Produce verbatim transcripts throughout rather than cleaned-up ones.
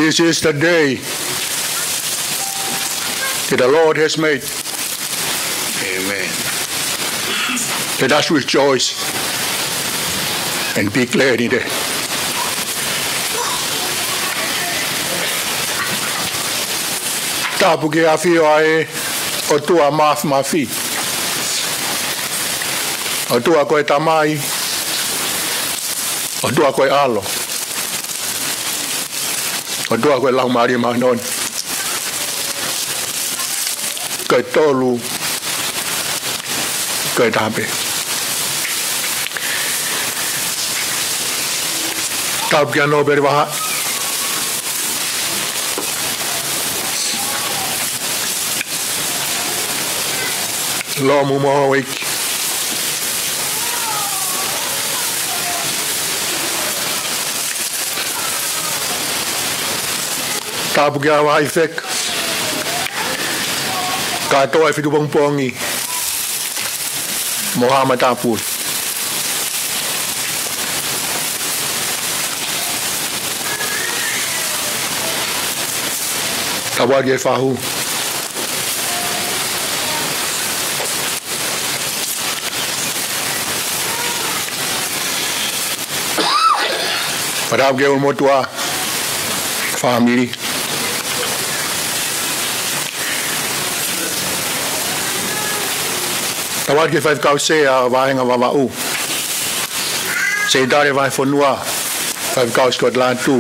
This is the day that the Lord has made. Amen. Let us rejoice and be glad in it. Tapu ki he ʻafio ʻa e ʻOtua Māfimafi. ʻOtua ko e Tamai, ʻOtua ko e ʻAlo, ʻOtua ko e Laumālie Māʻoniʻoni. Ko e tolu, ko e taha pē. Tapu kia Nōpele Vahaʻi. Lomu mo houʻeiki. Tapu kia Vahaʻi Feka. Kātoa e Fitu Pongipongi mo Haʻa Matāpule. Tapu atu ki he fahu. Pea tapu ki he ʻulumotuʻa, fāmili. Tapu atu ki he faifekau sea ʻo e vāhenga Vavaʻu. Sekelitali Vahefonua, faifekau Scott Latu,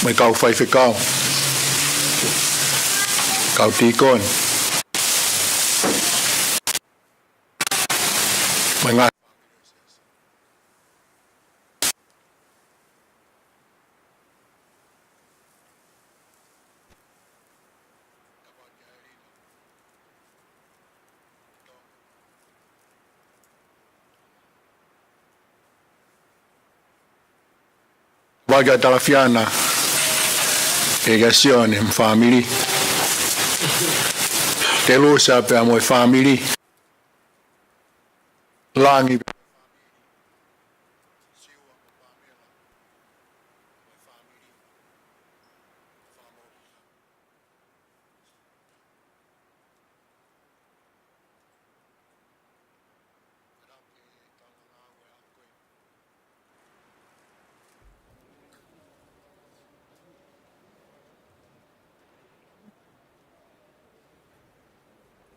mo e kau faifekau, kau tīkoni, mo e ngaahi Tapu atu kia Talafiana, ʻe kia Sione mo e fāmili. Telusa pea mo e fāmili. Langi pea mo e fāmili. Siua mo Pamela mo e fāmili. Fakamau.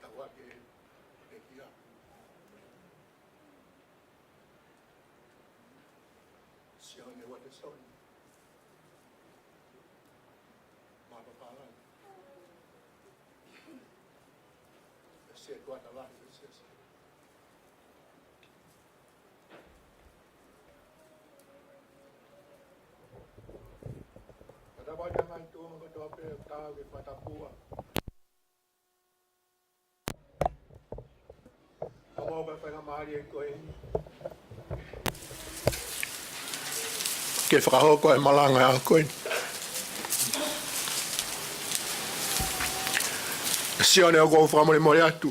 Tapu atu ki he ʻEiki. Sione Watson. Mapapala. Siʻi tuʻa tala, siʻi, siʻi. Ka tau ʻai ʻa e ngaahi tuʻunga kotoa pē ʻoku tau ke fakatapua. Ka mau pē faingamālie ko eni ke fakahoko e malanga ʻo e ʻaho ko eni. Sione, ʻoku ou fakamolemole atu.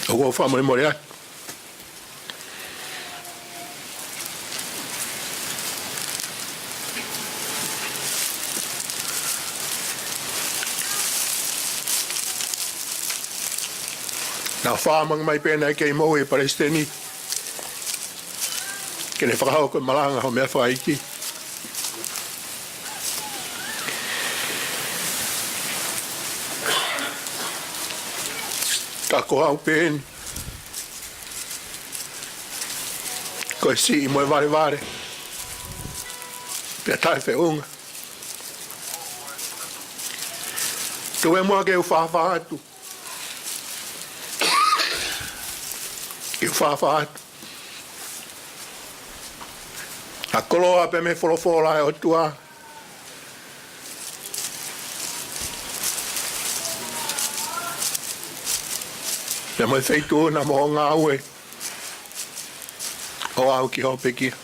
ʻOku ou fakamolemole atu. Naʻa faʻa mangi mai pē naʻe kei moʻui e palesiteni ke ne fakahoko e malanga ʻo e meʻa fakaʻeiki. Ka ko au pē eni, ko e siʻi mo e valevale, pea taʻefeʻunga. Tuku muʻa ke u fafa atu. Ke u fafa atu. ʻA e koloa pē mei he folofola ʻa e ʻOtua, pea mo e feituʻu na mo e ngāue ʻo aʻu ki hoʻo pekia.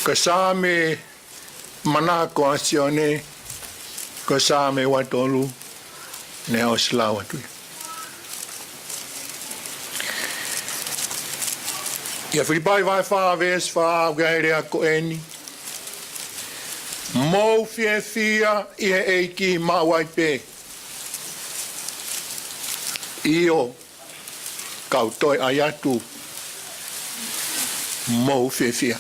Ko e Saame manako ʻa Sione, Ko e Saame ua tolu, ne ʻosi lau atu ia. ʻIa Filipai vahe fā veesi fā, ʻoku ʻi ai e lea ko eni: Mou fiefia ʻi he ʻEiki maʻu ai pē. ʻIo, kau toe ʻai atu, mou fiefia.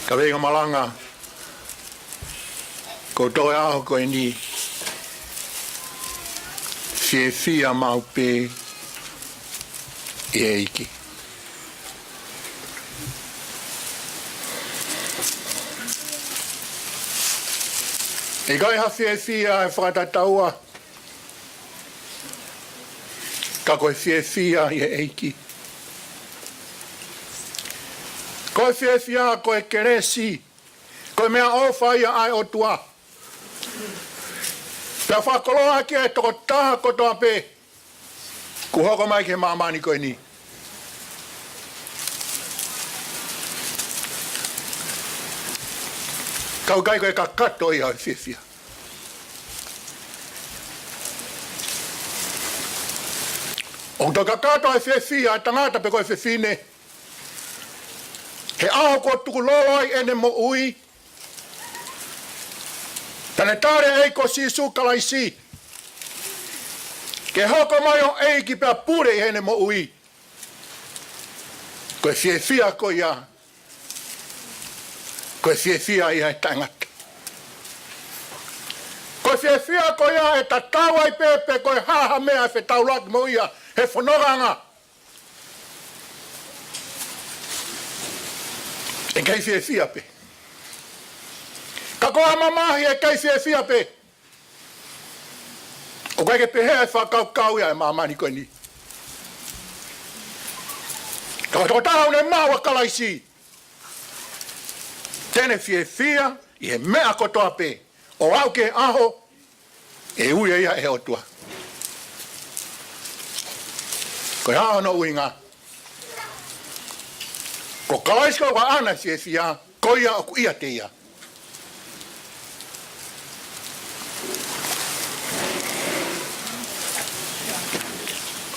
Kaveinga malanga, ko e ʻaho ko eni, fiefia maʻu pē ʻi he ʻEiki. ʻIkai ha fiefia ʻe fakatataua, ka ko e fiefia ʻi he ʻEiki. Ko e fiefia ko e kelesi, ko e meʻaʻofa ia ʻa e ʻOtua. Pea fakakoloa ki he tokotaha kotoa pē kuo hoko mai ki he māmani ko eni. Ka ʻoku ʻikai ko e kakato ia ʻo e fiefia. ʻOku toe kakato e fiefia ʻa e tangata pe ko e fefine he ʻaho kuo tukulolo ai ʻene moʻui, pea ne tali e ʻEiki ko Sīsū Kalaisi ke hoko mai ʻo ʻEiki pea pule ʻi heʻene moʻui. Ko e fiefia ko ia, ko e fiefia ia ʻe taʻengata. Ko e fiefia ko ia ʻe tatau ai pē pe ko e hā ha meʻa ʻe fetaulaki mo ia he fonongaʻanga. ʻE kei fiefia pē. Ka ko ha mamahi ʻe kei fiefia pē, ʻoku ʻikai ke pehē e fakakaukau ia ʻa e māmani ko eni. Ka ko e tokotaha ʻoku ne maʻu ʻa Kalaisi, te ne fiefia ʻi he meʻa kotoa pē, ʻo aʻu ki he ʻaho ʻe ui ai ia ʻe he ʻOtua. Ko e hā hono ʻuhinga? Ko Kalaisi ko ē ʻoku ʻaʻana e fiefia, ko ia ʻoku ʻiate ia.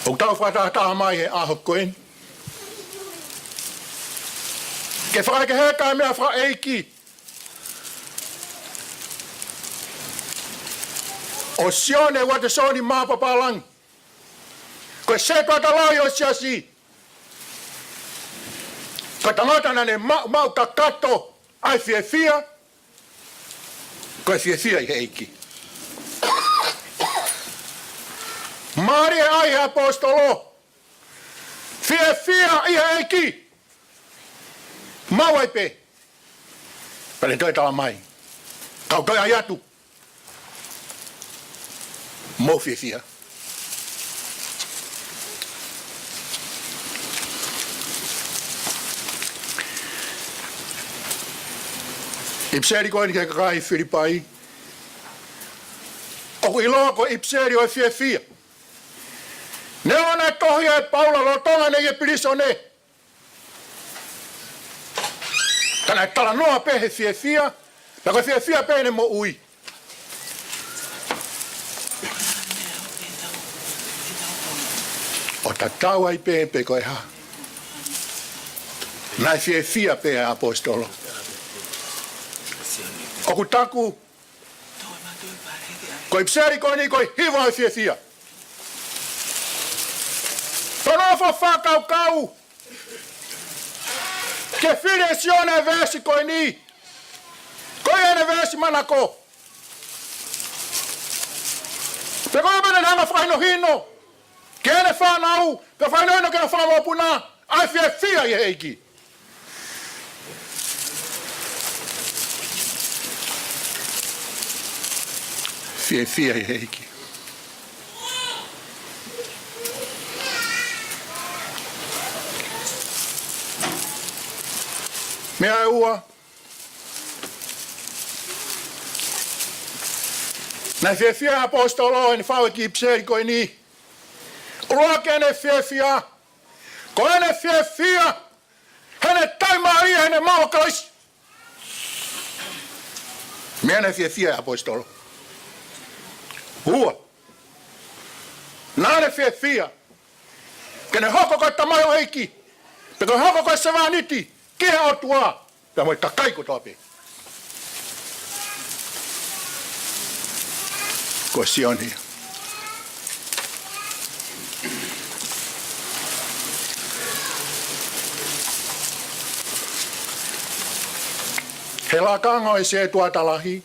ʻOku tau fakatahataha mai he ʻaho ko eni ke fakaʻekeʻeke e meʻa fakaʻeiki ʻo Sione Uatesoni Mapapalagi, ko e setuata lahi ʻo e siasi. Ko e tangata naʻa ne maʻu, maʻu kakato ʻa e fiefia, ko e fiefia ʻi he ʻEiki. Mālie ʻa e ʻaposetolo, fiefia ʻi he ʻEiki. Maʻu ai pē. Pea ne toe tala mai: Kau toe ʻai atu, mou fiefia. ʻIpiseli ko eni ki he kakai Filipai, ʻoku ʻiloa ko e ʻipiseli ʻo e fiefia. Neongo naʻe tohi ʻe Paula lolotonga ʻene ʻi he pilīsone, ka naʻe talanoa pē he fiefia, pea ko e fiefia pē ʻene moʻui. ʻO tatau ai pē pe ko e hā, naʻe fiefia pē ʻa e ʻaposetolo. ʻOku taku ko e ʻipiseli ko eni ko e hiva ʻo e fiefia. Tau nofo ʻo fakakaukau ki he fili ʻe Sione e veesi ko eni, ko ia ʻene veesi manako. Pe ko ia pē naʻa ne hanga ʻo fakahinohino ki heʻene fānau, pea fakahinohino ki heʻene fanga mokopuna, ʻa e fiefia ʻi he ʻEiki. Fiefia ʻi he ʻEiki. Meʻa ʻe ua, naʻe fiefia e ʻaposetolo ʻi heʻene faʻu e kiʻi ʻipiseli ko eni. ʻUluaki ʻene fiefia, ko ʻene fiefia Heʻene taʻimālie, heʻene maʻu ʻa Kalaisi. Meʻa naʻe fiefia ai e ʻaposetolo. Ua, naʻa ne fiefia ke ne hoko ko e tamaioʻeiki, pe ko e hoko ko e sevāniti ki he ʻOtua, pea mo e kakai kotoa pē. Ko Sione ia. He lakanga ʻo e setuata lahi,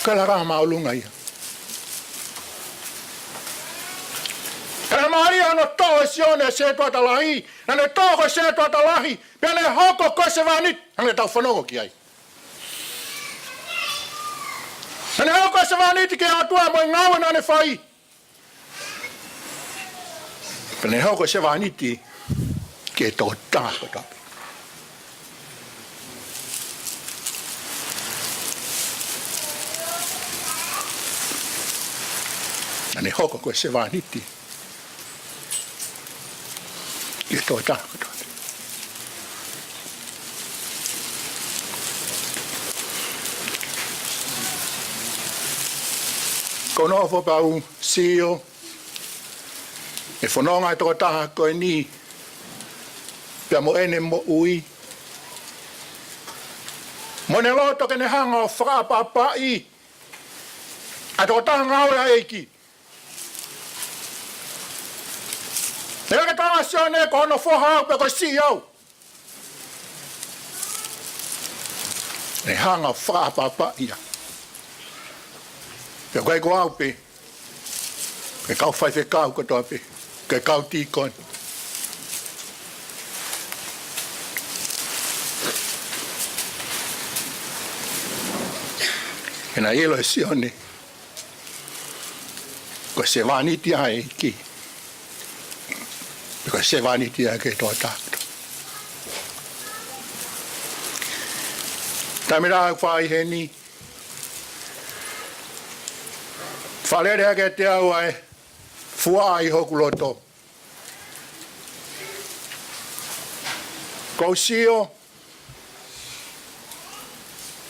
ko e lakanga māʻolunga ia. Ka naʻe mālie hono toʻo ʻe Sione e setuata lahi, naʻa ne toʻo ko e setuata lahi, pea ne hoko ko e sevāniti, hangē ko ʻetau fanongo ki ai. Naʻa ne hoko ko e sevāniti ki he ʻOtua mo e ngāue naʻa ne fai. Pea ne hoko ko e sevāniti ki he tokotaha kotoa pē. Naʻa ne hoko ko e sevāniti ki he tokotaha kotoa pē. Ko hono ʻofa pau sio e fononga e tokotaha ko eni, pea mo ʻene moʻui, mo ʻene loto ke ne hanga ʻo fakaʻapaʻapaʻi ʻa e tokotaha ngāue ʻa e ʻEiki. Naʻe ʻikai ke tala ʻe Sione ko hono foha au pe ko e siʻi au. Ne hanga ʻo fakaʻapaʻapaʻi ia. Pea ʻikai ko au pē, ko e kau faifekau kotoa pē, ko e kau tīkoni. He naʻe ʻilo ʻe Sione ko e sevāniti ia ʻa e ʻEiki, ko e sevāniti ia ki he tokotaha. Taimi lahi ʻoku fai heni, fakalele hake kiate au ʻa e fua ʻi hoku loto. Ko u sio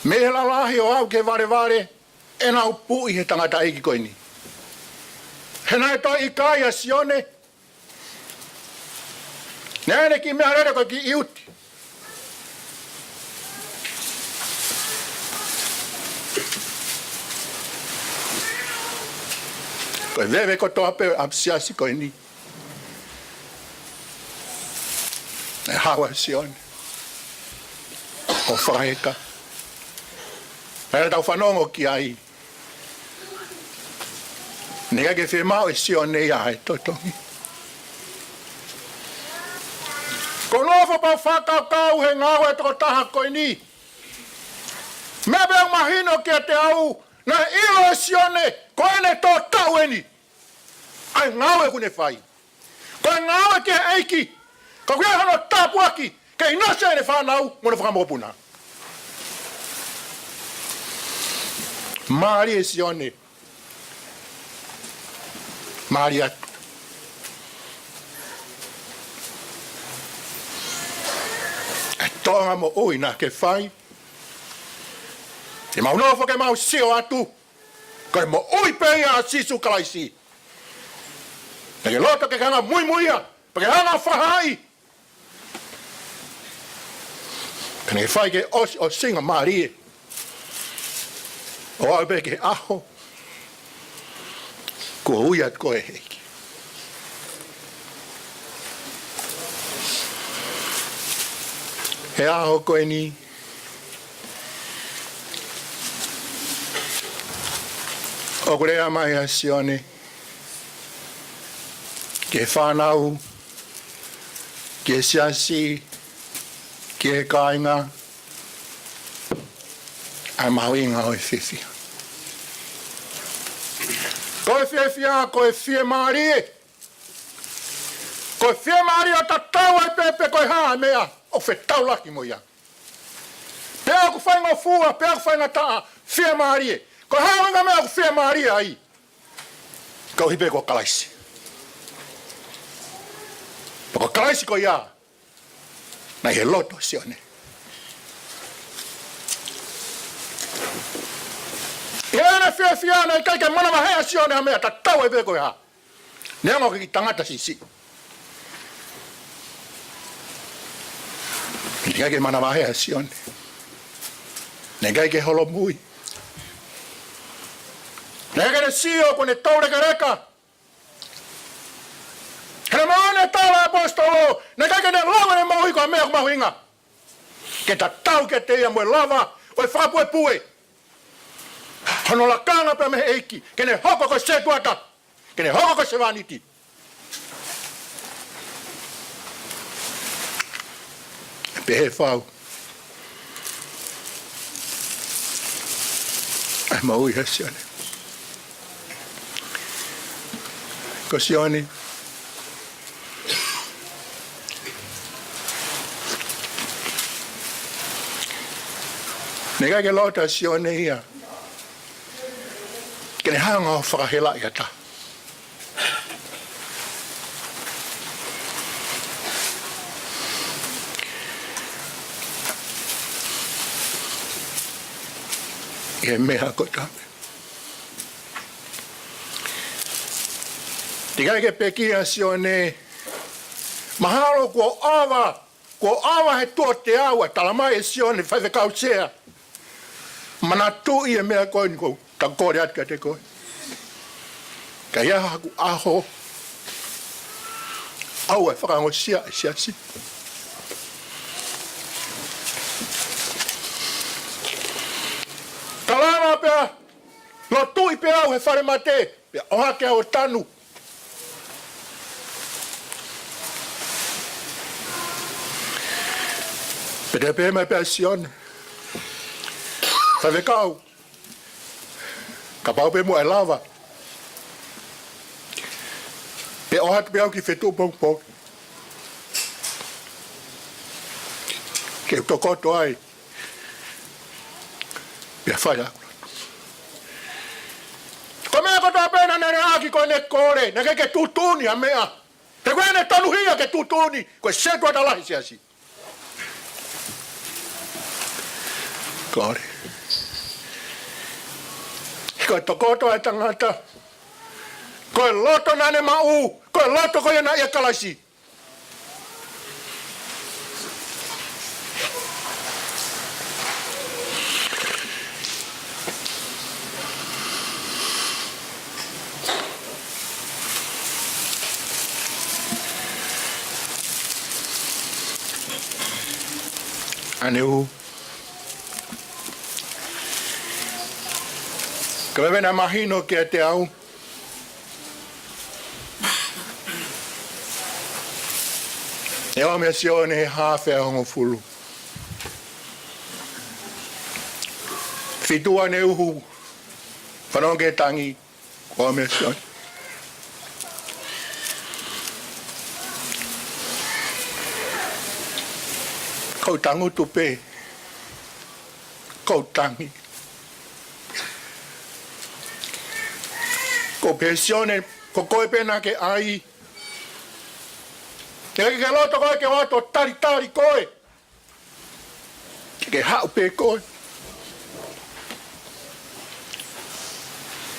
mei he lalahi ʻo aʻu ki he valevale, ʻenau puʻi he tangataʻeiki ko eni. He naʻe toe ʻikai ʻa Sione. Naʻe ʻi ai ʻene kiʻi meʻalele ko e kiʻi ʻiuti. Ko e veve kotoa pē ʻo e ʻapisiasi ko eni, naʻe haʻu ʻa Sione ʻo fakaeka. Naʻa tau fanongo ki ai, naʻe ʻikai ke fiemaʻu ʻe Sione ia ʻa e totongi. Ko hono ʻofa pau fakakaukau he ngāue ʻa e tokotaha ko eni. Meʻa pē ʻoku mahino kiate au, naʻe ʻilo ʻe Sione ko ʻene tō taʻu eni ʻa e ngāue ʻoku ne fai. Ko e ngāue ki he ʻEiki, ka ko ia hono tāpuaki ke ʻinasi ai ʻene fānau mo hono fanga mokopuna. Mālie Sione. Mālie atu. E toʻonga moʻui naʻa ke fai, te mau nofo ke mau sio atu, ko e moʻui pē ia ʻa Sīsū Kalaisi. Naʻa ke loto ke ke hanga muimuia, pe ke hanga fakahaaʻi. Ka naʻe fai ke ʻosi ʻo singa mālie, ʻo aʻu pē ki he ʻaho kuo ui atu koe ʻe he ʻEiki. He ʻaho ko eni, ʻoku lea mai ʻa Sione ki he fānau, ki he siasi, ki he kāinga, ʻa e mahuʻinga ʻo e fiefia. Ko e fiefia, ko e fiemālie. Ko e fiemālie ʻo tatau ai pē pe ko e hā e meʻa ʻoku fetaulaki mo ia. Pe ʻoku faingofua, pe ʻoku faingataʻa, fiemālie. Ko e hā e ʻuhinga e meʻa ʻoku fiemālie ai? Koeʻuhi pē ko Kalaisi. Pea ko Kalaisi ko ia Naʻe ʻi he loto ʻo Sione. ʻI heʻene fiefia naʻe ʻikai ke manavahē ʻa Sione ha meʻa, tatau ai pē ko e hā. Neongo ko e kiʻi tangata siʻisiʻi. Naʻe ʻikai ke manavahē ʻa Sione. Naʻe ʻikai ke holomui. Naʻe ʻikai ke ne sio kuo ne toulekeleka. He naʻe moʻoni e tala ʻa e ʻaposetolo, naʻe ʻikai ke ne lava ʻene moʻui ko ha meʻa ʻoku mahuʻinga. Ke tatau kiate ia mo e lava ʻo e fakapuepue. Hono lakanga pē mei he ʻEiki, ke ne hoko ko e setuata, ke ne hoko ko e sevāniti. Pehē fau ʻa e moʻui ʻa Sione. Ko Sione, naʻe ʻikai ke loto ʻa Sione ia ke ne hanga ʻo fakahelaʻi ha taha. ʻI he meʻa kotoa pē. Naʻe ʻikai ke pekia ʻa Sione. Mahalo kuo ʻova, kuo ʻova he tuʻo teau ʻa e talamai ʻe Sione, Faifekau Sea. Manatuʻi e meʻa ko eni ʻoku ou kole atu kiate koe. Ka ʻi ai haku ʻaho, ʻoua ʻe fakaongosia e siasi. Ka lava pea lotuʻi pē au he fale mate, pea ʻohake au ʻo tanu. Pea toe pehē mai pē ʻa Sione, Faifekau, kapau pē muʻa ʻe lava, pea ʻoatu pē au ki he fetuʻu pongipongi ke u tokoto ai, pea fai ʻeku lotu. Ko e meʻa kotoa pē naʻa ne ʻaki ko ʻene kole, naʻe ʻikai ke tuʻutuʻuni ha meʻa. He ko ʻene tonuhia ke tuʻutuʻuni ko e setuata lahi siasi. Kole. Ko e tokoto ʻa e tangata, ko e loto naʻa ne maʻu, ko e loto ko ia naʻe ʻia Kalaisi. ʻAnehu. Ko e meʻa naʻe mahino kiate au, ʻe ʻomi ʻa Sione he haafe ʻa e hongofulu. Fitu ʻene uhu, fanongo ki he tangi, ʻomi ʻa Sione. Ko u tangutu pē, ko u tangi. Ko u pehē, Sione, ko koe pē naʻa ke ʻai. Ke ke loto koe ke u ʻalu ʻo talitali koe. Ke ke haʻu pē koe.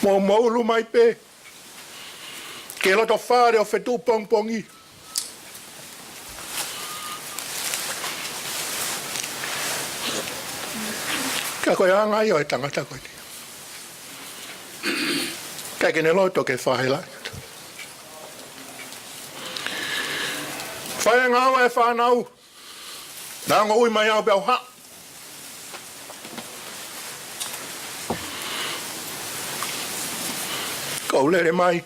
Mo, mo ʻulu mai pē ki he loto fale ʻo fetuʻu pongipongi. Ka ko e anga ia ʻo e tangata ko eni. ʻIkai ke ne loto ke fakahelaʻi. Fai e ngāue ʻa e fānau. Naʻa nau ui mai au pea u haʻu. Ko u lele mai,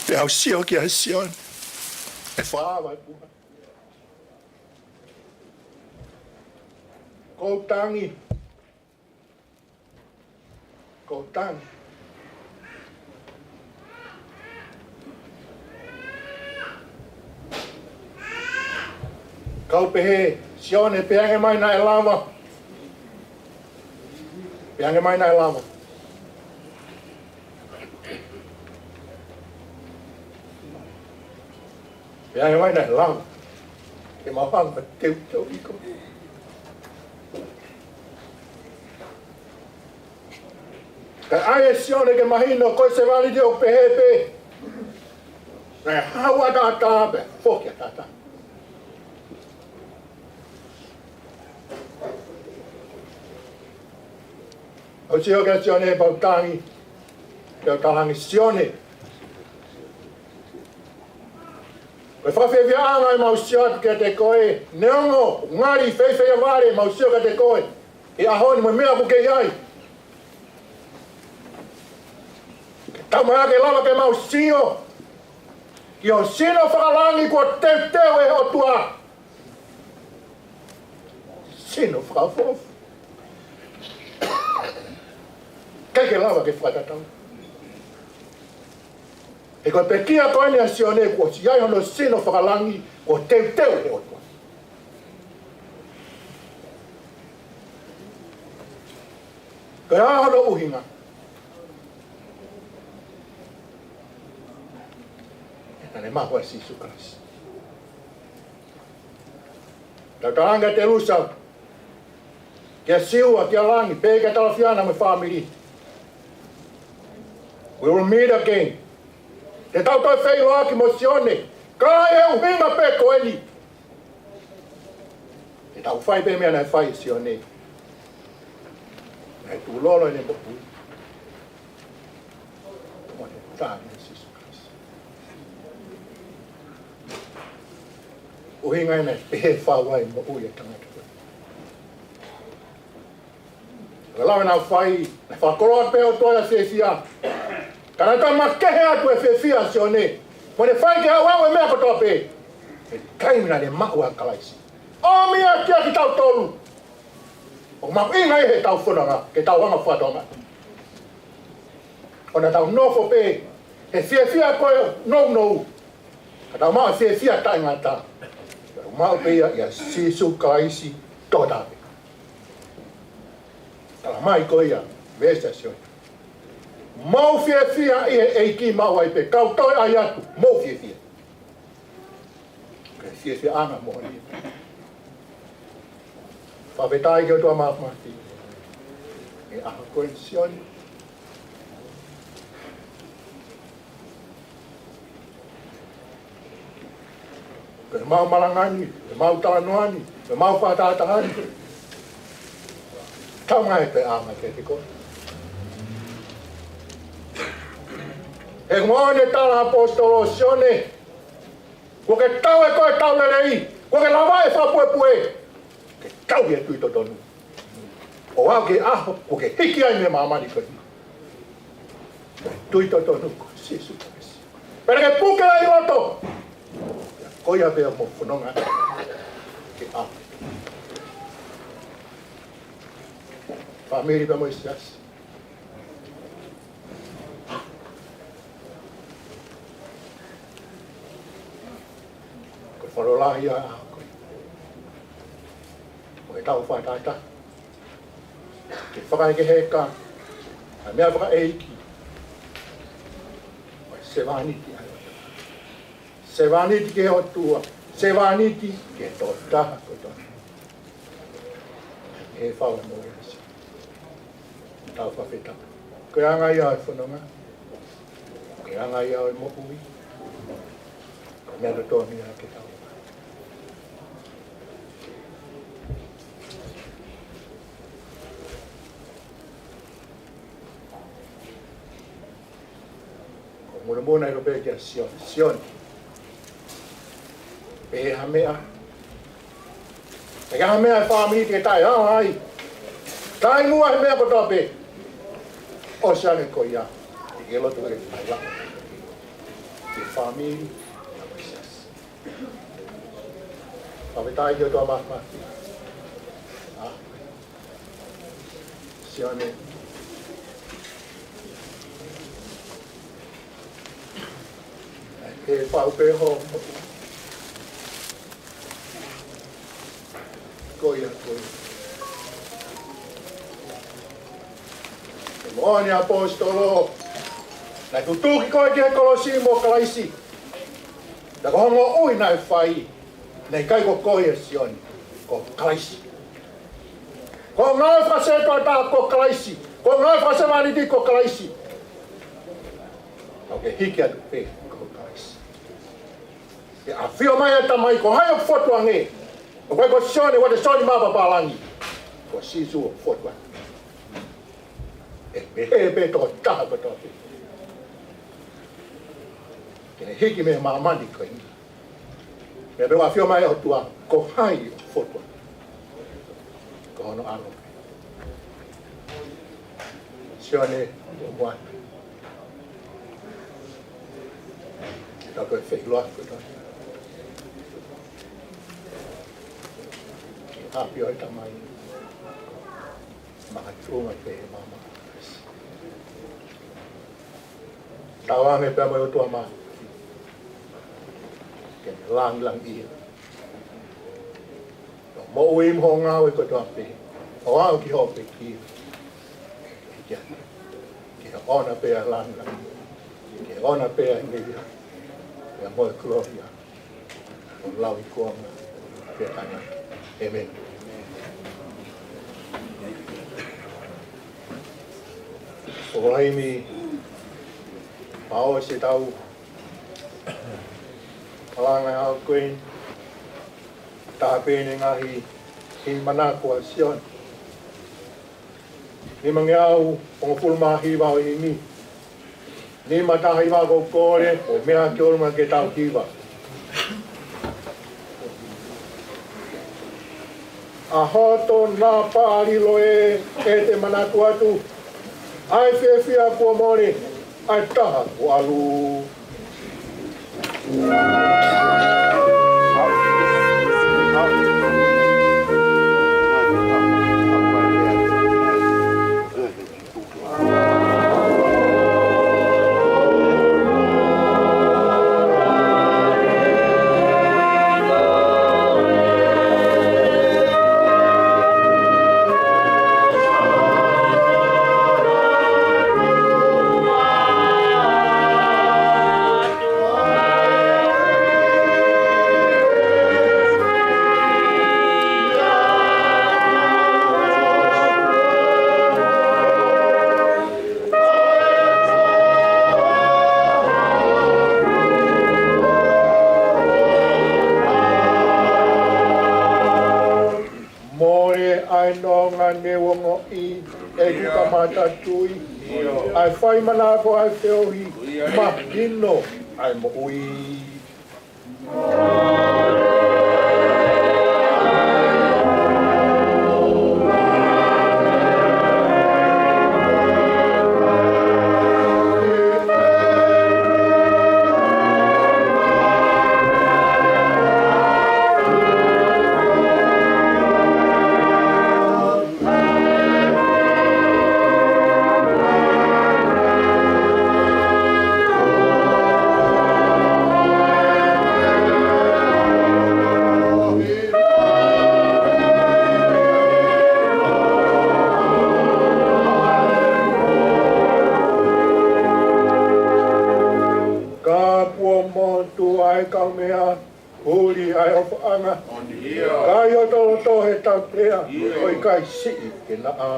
pea u sio kia Sione, ʻe fāvai pua. Ko u tangi. Ko u tangi. Ka u pehē, Sione, pehē ange mai naʻe lava. Pehē ange mai naʻe lava. Pea ʻi ai e lau ke mau hanga ʻo teuteuʻi koe. Ka ʻai ʻe Sione ke mahino ko e sevāniti ʻoku pehē pē. Naʻe hau ʻataʻatā pea foki ʻataʻatā. ʻOku sio kia Sione pea u tangi, pea u talaange, Sione, ko e fakafiefiaʻanga ʻemau sio atu kiate koe, neongo ʻoku ngali feifeiavale ʻemau sio kiate koe he ʻaho ni mo e meʻa ʻoku ke ʻi ai. Ke tau mai ke lava ke mau sio ki ho sino fakalangi kuo teuteu ʻe he ʻOtua. Sino fakaʻofoʻofa. ʻIkai ke lava ke fakatatau. He ko e pekia ko eni ʻa Sione kuo ʻosi ʻi ai hono sino fakalangi kuo teuteu ʻe he ʻOtua. Ko e hā hono ʻuhinga? Naʻa ne maʻu ʻa Sīsū Kalaisi. Tau talaange ʻa Telusa, kia Siua, kia Langi, pea kia Talafiana mo e fāmili. We will meet again. Te tau toe feʻiloaki mo Sione, ka ʻi he ʻuhinga pē ko eni. Te tau fai pē meʻa naʻe fai ʻe Sione. Naʻe tuʻu lolo ʻene moʻui. Mo ne tali ʻa Sīsū Kalaisi. ʻUhinga ena ʻe pehē fau ai moʻui ʻa e tangata ko ē. Ko e lau naʻa nau fai, naʻe fakakoloa pē ʻOtua ʻa e fiefia. Ka naʻe toe makehe atu e fiefia ʻa Sione. Mo ne fai ke aʻu ʻa e meʻa kotoa pē he taimi naʻa ne maʻu ai ʻa Kalaisi. ʻOmi ia kia kitautolu. ʻOku mahuʻinga ia heʻetau fononga, ke tau anga fakatonga. ʻO naʻa tau nofo pē he fiefia ko ē nounou. Ka tau maʻu fiefia taʻengata. Tau maʻu pē ia ʻia Sīsū Kalaisi tokotaha pē. Talamai ko ia, veesi ʻa Sione. Mou fiefia ʻi he ʻEiki, maʻu ai pē, kau toe ʻai atu, mou fiefia. Ko e fiefiaʻanga moʻoni. Fakafetaʻi ki he ʻOtua Māfimafi. ʻI he ʻaho ko eni Sione. Ko ʻemau malanga ni, ko ʻemau talanoa ni, ko ʻemau fakatātā ni. Tau ngaahi pē ʻa e ngaahi ke tiko. He ko e moʻoni e tala ʻa e ʻaposetolo ʻo Sione. Kuo ke tau ʻe koe tau lelei, kuo ke lava ʻe fakapuepue. Ke tau ʻi he tui totonu. ʻO aʻu ki he ʻaho, kuo ke hiki ai mei māmani ko eni. Tui totonu ko Sīsū Kalaisi. Pea ke puke ai loto. Ko ia pea mo fononga. Ke ʻaho. Fāmili pea mo e siasi. Ko e fakalotolahi ia ko ē. Ko e tau fakatātā. Ke fakaeke heka. ʻA e meʻa fakaʻeiki. Ko e sevāniti ʻa e ʻOtua. Sevāniti ki he ʻOtua. Sevāniti ki he tokotaha kotoa. He fau mo e asi. Tau fakafetaʻi. Ko e anga ia ʻo e fononga. Ko e anga ia ʻo e moʻui. Ko e meʻa totonu ia ke tau. Ko e mulimuli ʻilo pē kia Sione. Sione. Pehē ha meʻa. Pehē ha meʻa ʻa e fāmili ke taʻeʻaonga ai. Taʻemuʻa he meʻa kotoa pē. ʻOsi ange ko ia. ʻIkai ke loto ke fai la. Ke fāmili. Fakafetaʻi ki he ʻOtua Māfimafi. ʻA. Sione. He fau pē hoʻo moʻui. Ko ia, ko ia. He moʻoni ʻaposetolo. Naʻe tutuki koe ki he kolosi mo Kalaisi. Pea ko hoʻo moʻui naʻe fai, naʻe ʻikai ko koe ʻa Sione, ko Kalaisi. Ko e ngāue fakasētuata ko Kalaisi, ko e ngāue fakasevāniti ko Kalaisi. ʻOku ke hiki atu pē ko Kalaisi. ʻE ʻafio mai ʻa e Tamai, ko hai ʻoku fotu ange? ʻOku ʻikai ko Sione Uatesoni mei Papālangi. Ko Sīsū ʻoku fotu ange. ʻE pehē pē tokotaha kotoa pē. Ke ne hiki mei māmani ko eni. Meʻa pē ʻoku ʻafio mai ʻOtua, ko hai ʻoku fotu ange? Ko hono ʻAlo. Sione, ʻoua. Ka ko e feʻiloaki kotoa. Ke ʻafio ʻa e Tamai. Makatuʻunga pē he maama. Tauange pea mo e ʻOtua mā. Ke ne langilangiʻia. ʻO moʻui mo hoʻo ngāue kotoa pē. ʻO aʻu ki hoʻo pekia. Ke, ke ʻoʻona pē ʻa e langilangi. Ke ʻoʻona pē ʻa e ngeia. Pea mo e kolōlia. ʻO lauikuonga pē taʻengata. ʻĒmeni. ʻOku ʻi ai e himi, pea ʻosi ʻetau kalanga ʻa e ʻaho ko eni, taha pē ʻeni e ngaahi himi manako ʻa Sione. Nimangeau hongofulu mā hiva ʻo e himi. Nima taha hiva, ʻoku ou kole ʻo meʻa ki ʻolunga ke tau hiva. ʻA hoto napaʻalilo ē, ʻe te manatu atu, ʻa e fiefia kuo mole, ʻa e taha kuo ʻalu. Mole ʻa e nonga ne u ongoʻi, ʻeku kamata tui, ʻa e fai manako ʻa e feohi, mahino ʻa e moʻui. Ka kuo motu ʻa e kaumeʻa, huli ʻa e ʻofaʻanga. Ka ʻi hoto loto he tautea, ʻoku ʻikai siʻi ke naʻa.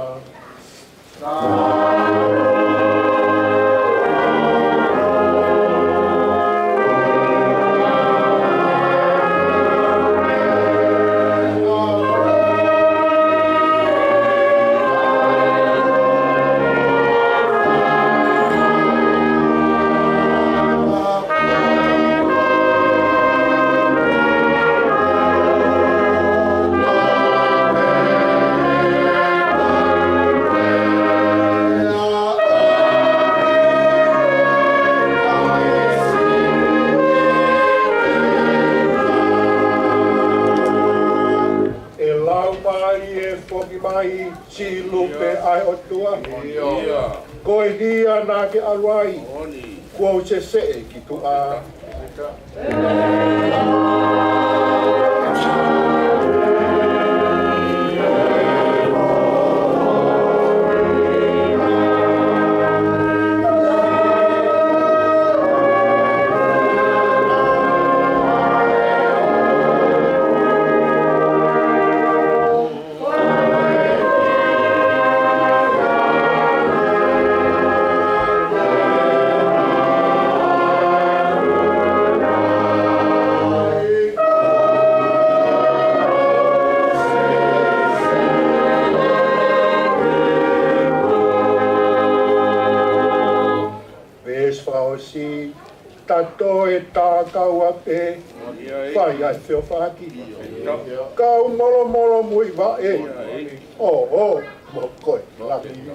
ʻE Laumālie, foki mai, siʻi lupe ʻa e ʻOtua. Ko e hia naʻa ke ʻalu ai, kuo u seseʻe ki tuʻa. Ko e tā kau ʻapē, fai ai feʻofaʻaki. Kau molomolo muivaʻe, ʻo, ʻo, mo koe, langi.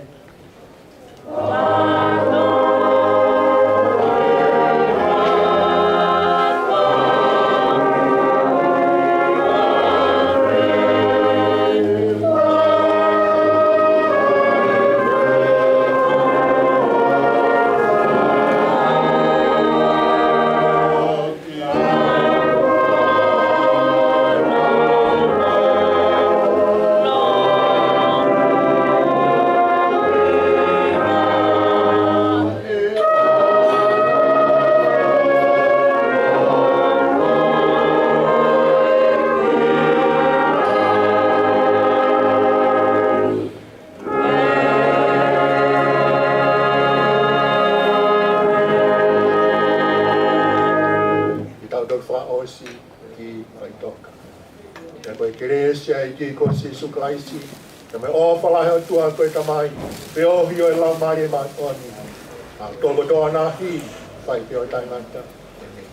Tau toki fakaʻosi ki he faʻitoka. Pea ko e kelesi ʻa e ʻEiki ko Sīsū Kalaisi, pea mo e ʻofa lahi ʻa e ʻOtua ko e Tamai, feohi ʻo e Laumālie Māʻoniʻoni, ʻa e toko toa nahi, fai pē ʻo taʻengata. ʻĒmeni.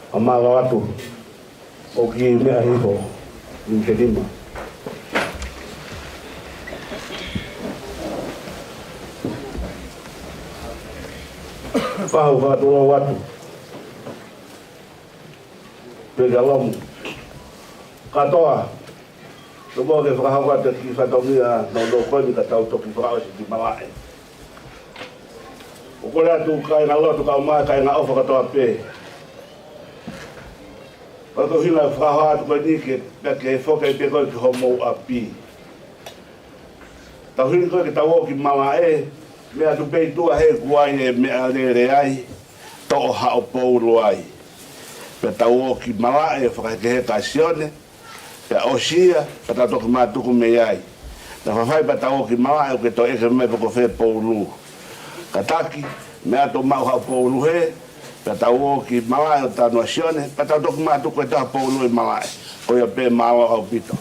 ʻA mālō atu. ʻOku meʻa hifo ʻi he nima. Pau fakatulou atu. Pea lomu. Kātoa. Lomu ke fakahoko atu ki fatongia no no koe ni ka tau toki fakaʻosi ki malaʻe. ʻOku ou kole atu kāinga lotu kae ʻumaʻā kāinga ʻofa kātoa pē. ʻOku ou hanga fakahā atu ko eni ke, pea ke foki pē koe ki homou ʻapi. Tau hili koe ke tau ō ki malaʻe, meʻa atu pē ʻi tuʻa he kuo ʻi ai e meʻalele ai, toʻo haʻo poulu ai. Pea tau ō ki malaʻe, fakahekeheka ʻa Sione, pea ʻosi ia, pea tau toki mātuku mei ai. Naʻa faifai pea tau ō ki malaʻe ʻo ke toe ʻeke mai pe ko fē poulu. Kātaki, meʻa atu maʻu haʻo poulu hē, pea tau ō ki malaʻe ʻo talanoa ʻa Sione, pea tau toki mātuku e taha poulu ʻi malaʻe. Ko ia pē, mālō ʻaupito.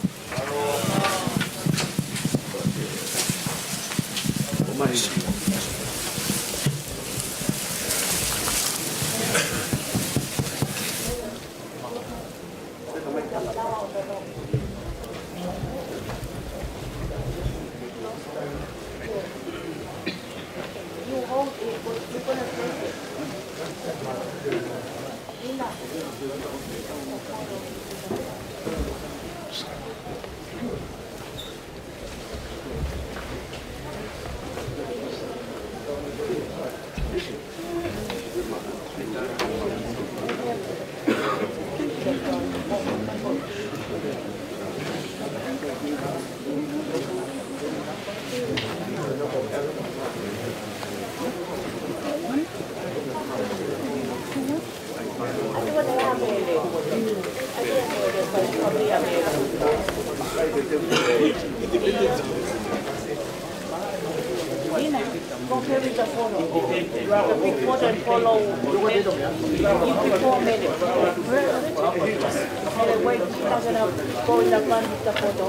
Go carry the photo. The big photo and follow. Give me four minutes. And wait, he doesn't have, go in the front with the photo.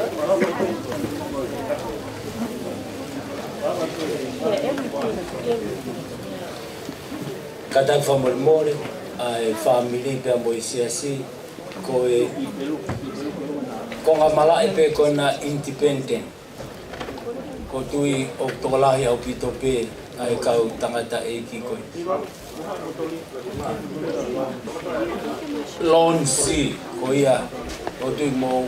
Yeah, everything, everything. Kātaki fakamolemole ʻa e fāmili pea mo e siasi, ko e konga malaʻe pē ko ena independent. ʻOku ou tui ʻoku tokolahi ʻaupito pē ʻa e kau tangataʻeiki ko ē. Loan C, ko ia, ʻoku ou tui mou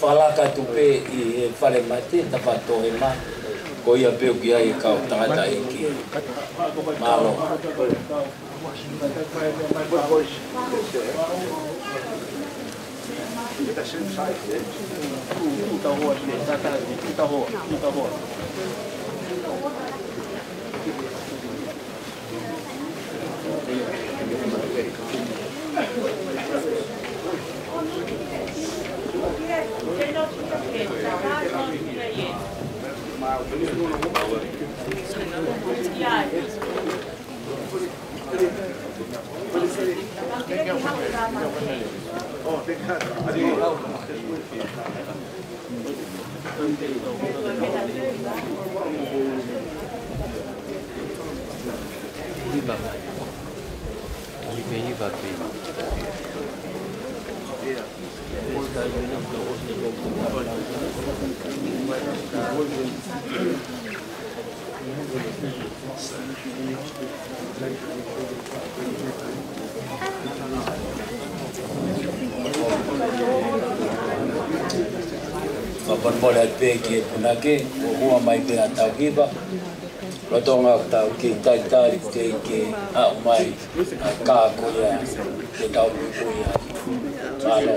falaka atu pē ʻi he fale mate, tapa toʻe ma, ko ia pē ʻoku ʻi ai e kau tangataʻeiki. Mālō. Fakamolemole pē ki he punake, ʻoku hū mai pē ʻa e tauhi vā. Lolotonga ʻetau kei talitali teʻeki ke aʻu mai ʻa e kā ko ia ke tau pupuia. Mālō.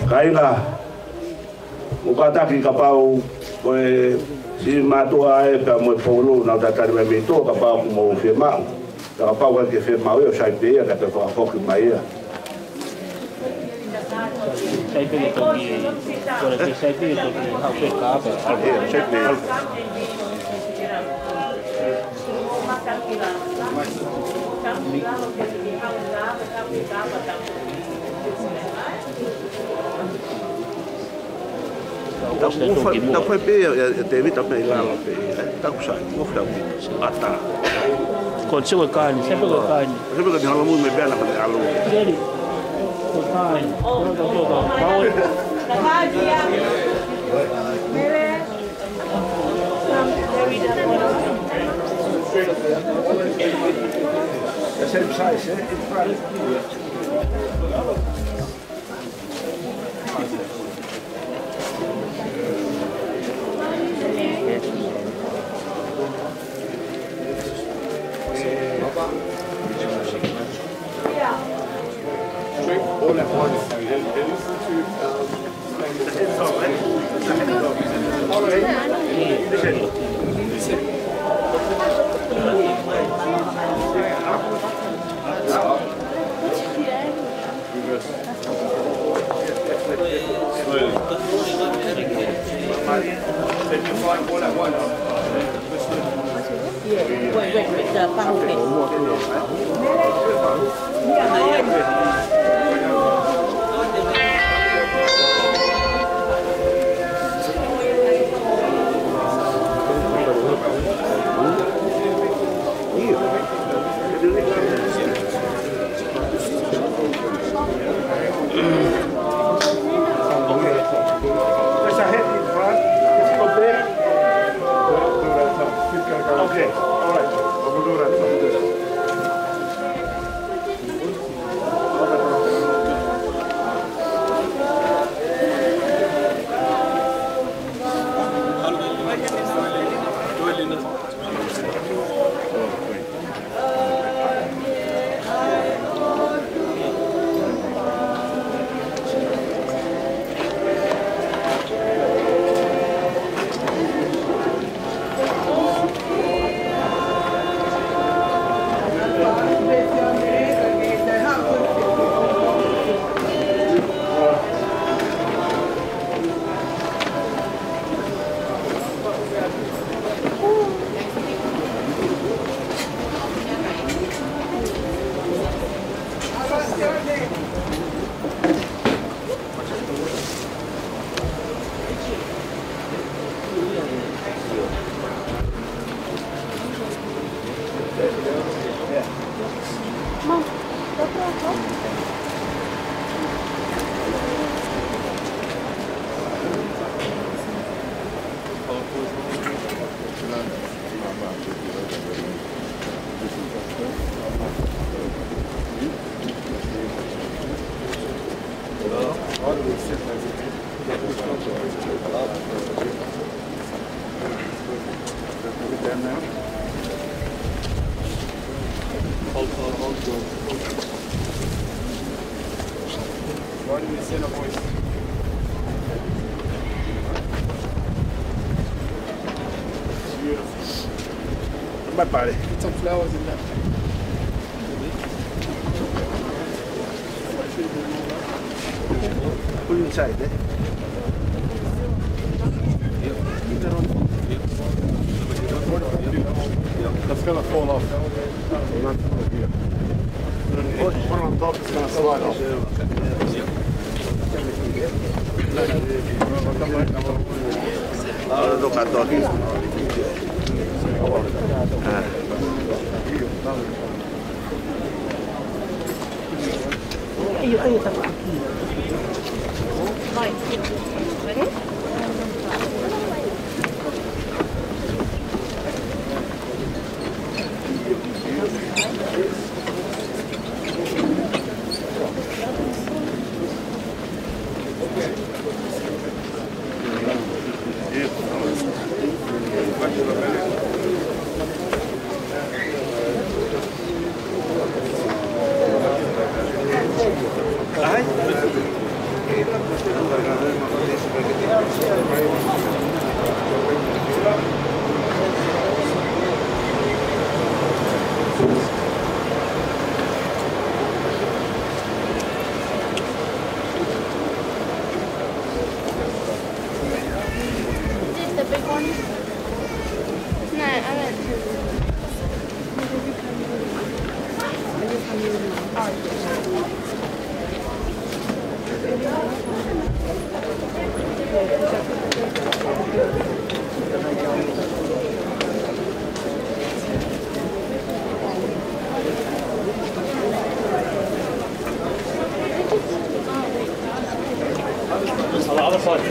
Kāinga, ʻoku kātaki kapau ko e siʻi mātuʻa ē pea mo e poulu naʻa tau tali mai mei tuʻa kapau ʻoku mou fiemaʻu. Ka kapau ʻoku ʻikai ke fiemaʻu ia, ʻoku sai pē ia, ka te fakafoki mai ia. Sai pē ke toki, ko e sai pē ke toki, haʻu pē ka pē. ʻIo, sai pē. Tau fai, tau fai pē ia, ia, ia Tēvita pē ʻi lalo pē, ē, tau sai, mo tau ʻata. Ko e sio kāni, sio kāni. Sio kāni, hala mui me pena ka te alo. Keri, ko kāni. The same size, eh? In front. Straight all at once. And, and listen to, um, There's a head in front. If you go back, okay, all right. We'll do that. Right in the center, boys. Beautiful. My body. Get some flowers in there. Put it inside, eh? That's gonna fall off. Put it on top, it's gonna slide off. Ahora toca todo. Ah. Is this the big one? No, I don't. On the other side.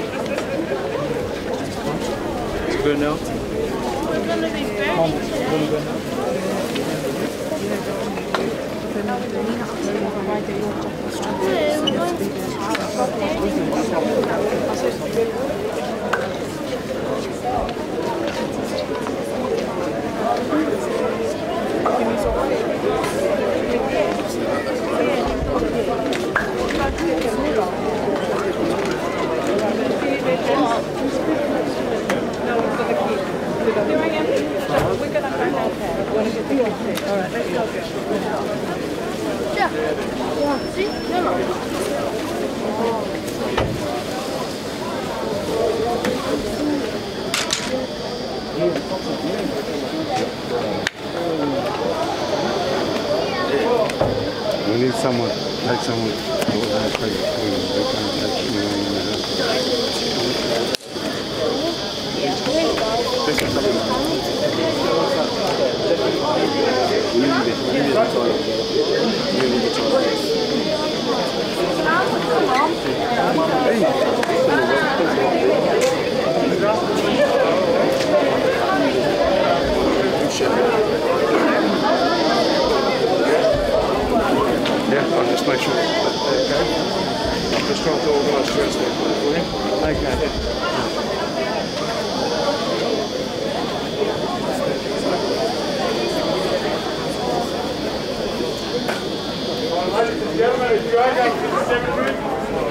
Good now. We need someone, like someone who has, like, you know, they can, like, you know, Yeah, I'll just make sure. Okay. I'm just trying to organise the rest of it for you. Okay. All right, ladies and gentlemen, if you are going to the cemetery,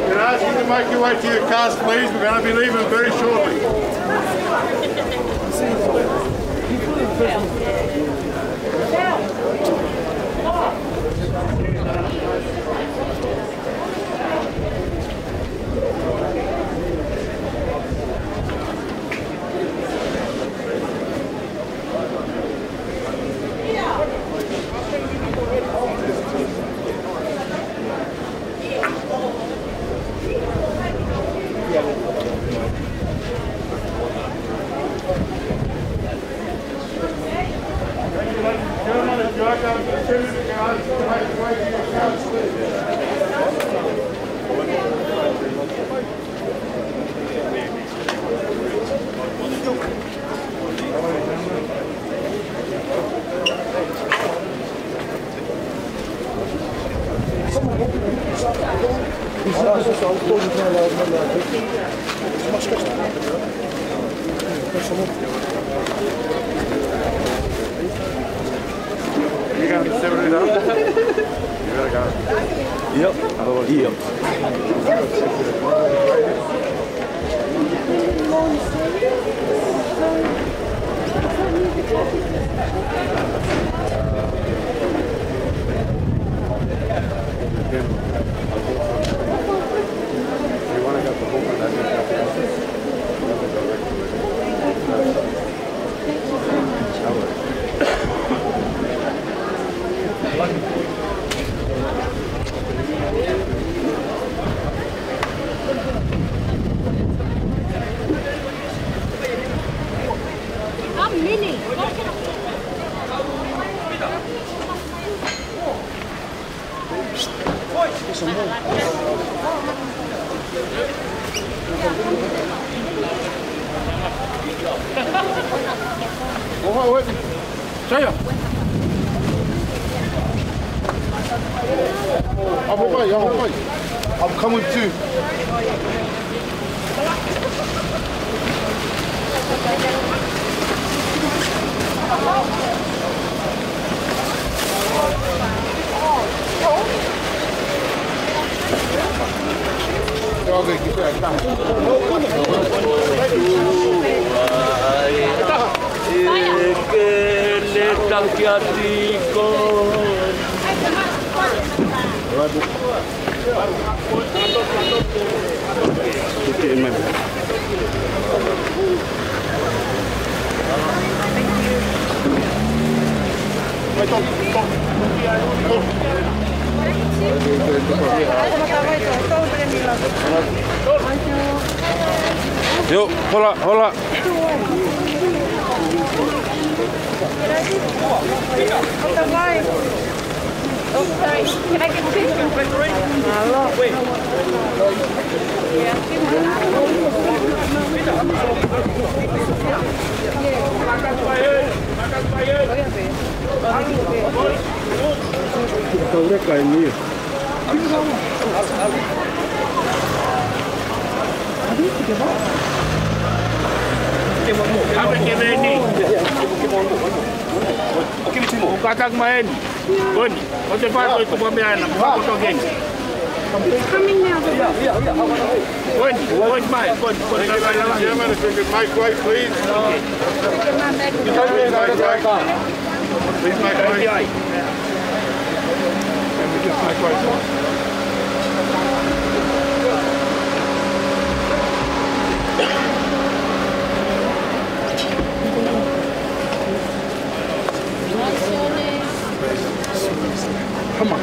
can I ask you to make your way to your cars, please? We're gonna be leaving very shortly. Yep. Yep. I'm coming too. Yo, hola, hola. Oh, sorry. Can I get a picture? Kata mai eni. Koni, o te pato i tupa mea na, ko to geni. Koni, koni mai, koni, koni, koni, koni. Mike White, please. Mike White. Please, Mike White. Mike White. Come on.